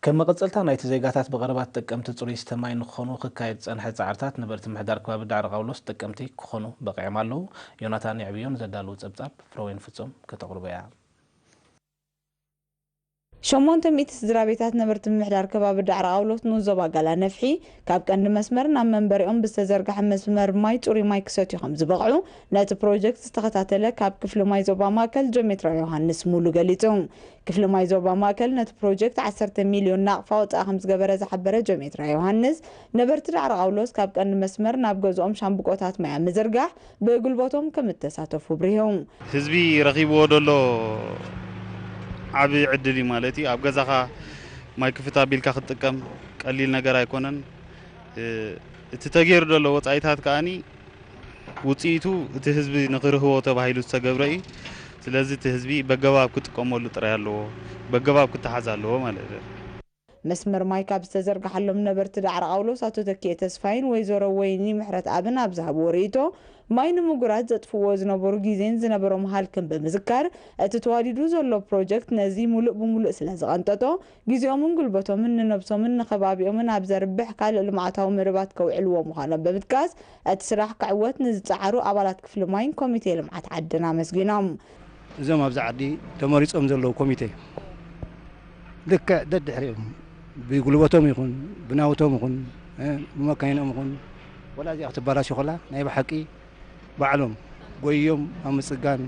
ከም መቐጸልታ ናይቲ ዜጋታት ብቐረባ ተጠቀምቲ ጽሩይ ዝስተ ማይ ንክኾኑ ክካየድ ዝጸንሐ ጻዕርታት ነበርቲ ምሕዳር ከባቢ ዳዕሮ ቃውሎስ ተጠቀምቲ ክኾኑ በቒዖም ኣለዉ። ዮናታን የዕብዮ ንዘዳለዉ ጸብጻብ ፍረወይን ፍጹም ከተቕርቦ እያ። ሸሞንተ ሚእቲ ስድራ ቤታት ነበርቲ ምምሕዳር ከባቢ ዳዕሮ ቃውሎስ ንኡስ ዞባ ጋላ ነፍሒ ካብ ቀንዲ መስመር ናብ መንበሪኦም ብዝተዘርግሐ መስመር ማይ ጽሩይ ማይ ክሰትዩ ከም ዝበቕዑ ነቲ ፕሮጀክት ዝተኸታተለ ካብ ክፍሊ ማይ ዞባ ማእከል ጆሜትራ ዮሃንስ ሙሉ ገሊጹ። ክፍሊ ማይ ዞባ ማእከል ነቲ ፕሮጀክት ዓሰርተ ሚልዮን ናቕፋ ወጻኢ ከም ዝገበረ ዝሓበረ ጆሜትራ ዮሃንስ፣ ነበርቲ ዳዕሮ ቃውሎስ ካብ ቀንዲ መስመር ናብ ገዝኦም ሻምብቆታት ማይ ኣብ ምዝርጋሕ ብጉልበቶም ከም እተሳተፉ ኣብሪሁ። ህዝቢ ረኺብዎ ዘሎ ዓቢ ዕድል እዩ ማለት እዩ። ኣብ ገዛኻ ማይ ክፍት ኣቢልካ ክትጥቀም ቀሊል ነገር ኣይኮነን። እ፣ እቲ ተገይሩ ዘሎ ወጻኢታት ከኣኒ ውጽኢቱ እቲ ህዝቢ ንኽርህቦ ተባሂሉ ዝተገብረ እዩ። ስለዚ እቲ ህዝቢ በገባብ ክጥቀመሉ ጥራይ ኣለዎ፣ በገባብ ክተሓዝ ኣለዎ ማለት እዩ። መስመር ማይ ካብ ዝተዘርግሓሎም ነበርቲ ዳዕሮ ቃውሎስ ኣቶ ተኪኤ ተስፋይን ወይዘሮ ወይኒ ምሕረት ኣብን ኣብ ዝሃብዎ ርእይቶ፣ ማይ ንምጉራት ዘጥፍዎ ዝነበሩ ግዜን ዝነበሮም ሃልክን ብምዝካር፣ እቲ ተዋዲዱ ዘሎ ፕሮጀክት ነዚ ሙሉእ ብሙሉእ ስለ ዝቐንጠጦ፣ ግዜኦምን ጉልበቶምን ንነብሶምን ንኸባቢኦምን ኣብ ዘርብሕ ካልእ ልምዓታዊ መደባት ከውዕልዎ ምዃኖም ብምጥቃስ፣ እቲ ስራሕ ክዕወት ንዝጸዓሩ ኣባላት ክፍሊ ማይን ኮሚቴ ልምዓት ዓድን ኣመስጊኖም። እዞም ኣብዚ ዓዲ ተመሪጾም ዘለዉ ኮሚቴ ልክዕ ደድሕሪኦም ብጉልበቶም ይኹን ብናውቶም ይኹን፣ እ፣ ብመካይኖም ይኹን፣ ወላ እዚኣ ክትበላሾ ከላ ናይ ብሓቂ ባዕሎም ጎዮም ኣብ ምጽጋን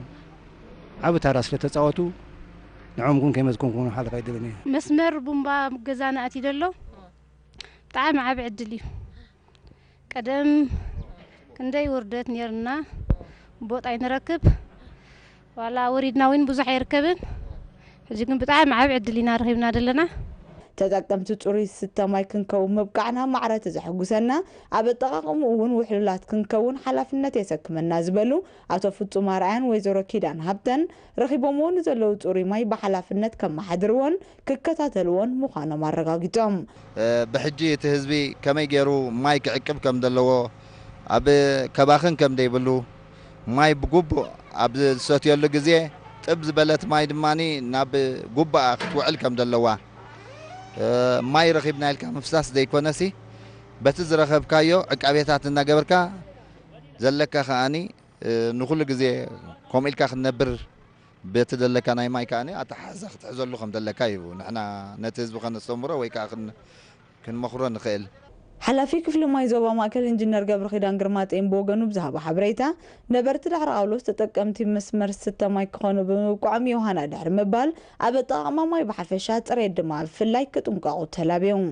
ዓቢ ታራ ስለ ተጻወቱ፣ ንዖም እውን ከይመስገንኩ ክሓልፍ ኣይደልን እየ። መስመር ቡምባ ገዛና ኣትዩ ዘሎ ብጣዕሚ ዓቢ ዕድል እዩ። ቀደም ክንደይ ውርደት ኔርና፣ ቦጥ ኣይንረክብ፣ ዋላ ወሪድና እውን ብዙሕ ኣይርከብን። ሕጂ ግን ብጣዕሚ ዓቢ ዕድል ኢና ረኺብና ዘለና። ተጠቀምቲ ጽሩይ ዝስተ ማይ ክንከውን ምብቃዕና ማዕረ እቲ ዘሐጉሰና፣ ኣብ ኣጠቓቕምኡ እውን ውሕሉላት ክንከውን ሓላፍነት የሰክመና ዝበሉ ኣቶ ፍጹም ኣርኣያን ወይዘሮ ኪዳን ሃብተን፣ ረኺቦምዎ ንዘለዉ ጽሩይ ማይ ብሓላፍነት ከመሓድርዎን ክከታተልዎን ምዃኖም ኣረጋጊጾም። እ፣ ብሕጂ እቲ ህዝቢ ከመይ ገይሩ ማይ ክዕቅብ ከም ዘለዎ፣ ኣብ ከባኽን ከም ዘይብሉ፣ ማይ ብግቡእ ኣብ ዝሰትየሉ ግዜ ጥብ ዝበለት ማይ ድማ ናብ ጉባኣ ክትውዕል ከም ዘለዋ፣ እ፣ ማይ ረኺብና ኢልካ ምፍሳስ ዘይኮነሲ፣ በቲ ዝረኸብካዮ ዕቃቤታት እናገበርካ ዘለካ ከኣኒ፣ እ፣ ንኹሉ ግዜ ከምኡ ኢልካ ክትነብር፣ በቲ ዘለካ ናይ ማይ ከኣኒ ኣተሓሕዛ ክትሕዘሉ ከም ዘለካ እዩ ንሕና ነቲ ህዝቢ ከነስተምሮ ወይ ከኣ ክን-፣ ክንመኽሮ ንኽእል። ሓላፊ ክፍሊ ማይ ዞባ ማእከል ኢንጂነር ገብረኺዳን ግርማጤን ብወገኑ ብዝሃቦ ሓበሬታ፣ ነበርቲ ዳዕሮ ቃውሎስ ተጠቀምቲ መስመር ዝስተ ማይ ክኾኑ ብምብቅዖም ዮሃና ድሕሪ ምባል፣ ኣብ ኣጠቓቕማ ማይ ብሓፈሻ፣ ጽሬት ድማ ብፍላይ ክጥንቀቑ ተላብዮም።